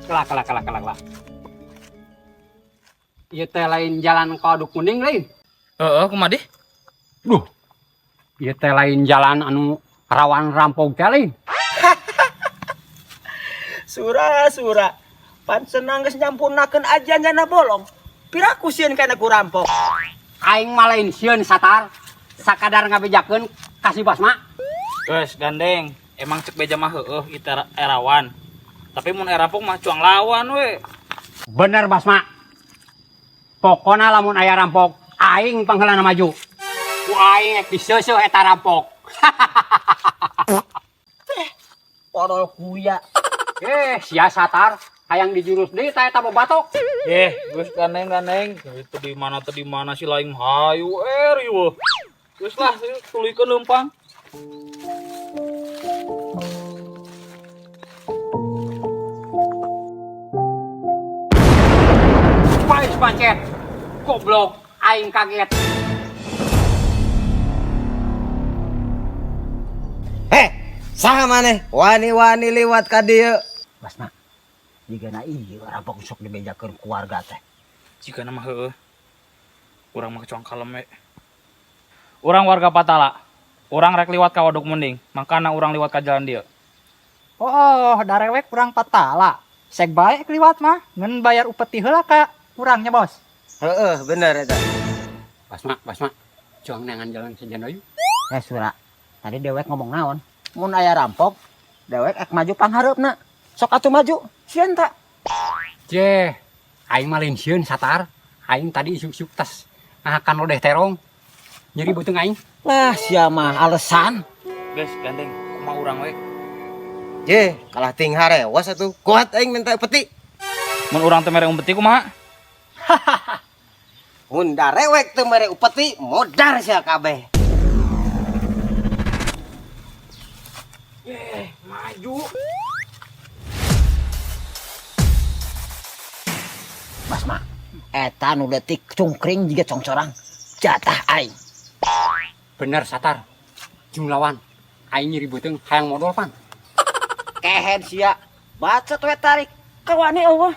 Kelak kelak kelak kelak kelak. Ieu teh lain jalan ka Waduk Munding lain. Heeh, kumaha dih? Duh. Ieu teh lain jalan anu rawan rampok teh lain. Sura sura. Pan senang geus nyampurnakeun ajian jana bolong. Piraku sieun kana ku rampok. Aing mah lain sieun Satar. Sakadar ngabejakeun ka si Basma. Geus gandeng, emang cek beja mah heueuh ieu teh erawan. Tapi mun erampok mah cuang lawan we. Bener Basma. Pokona lamun aya rampok, aing pangheulana maju. Ku aing ek diseuseuh eta rampok. Podol kuya. Eh, sia Satar, hayang dijurus deui ta eta bobatok. Eh, geus gandeng gandeng. Itu di mana si lain hayu riweuh. Geus lah, tuluykeun leumpang. Pais pancet. Goblok, aing kaget. Heh, saha maneh? Wani-wani liwat ka dieu. Basma. Jigana ieu rampok sok dibejakeun ku warga teh. Jigana mah heueuh. Urang mah cuang kalem we. Urang warga Patala. Urang rek liwat ka Waduk Munding, makana urang liwat ka jalan dieu. Oh, darewek urang Patala. Sek bae liwat mah, ngan bayar upeti heula ka urangnya, Bos. Heeh, bener eta. Basma, Basma. Cuang neangan jalan sejen ayu. Eh Sura, tadi dewek ngomong naon? Mun aya rampok, dewek ek maju panghareupna. Sok atuh maju, sieun ta? Jeh, aing mah lain sieun Satar. Aing tadi isuk-isuk tas ngahakan lodeh terong. Nyeri beuteung aing. Lah sia mah alesan. Geus gandeng, kumaha urang we. Jeh, kalah ting harewas atuh. Kuat aing minta upeti. Mun urang teu mere upeti kumaha? Mun darewek teu mere upeti, modar sia kabeh. Maju. Basma, eta nu leutik cungkring jiga congcorang. Jatah aing. Bener Satar. Jeung lawan. Aing nyeri beuteung hayang modol pan. Kehed sia. Bacot we tarik. Kawani eueuh.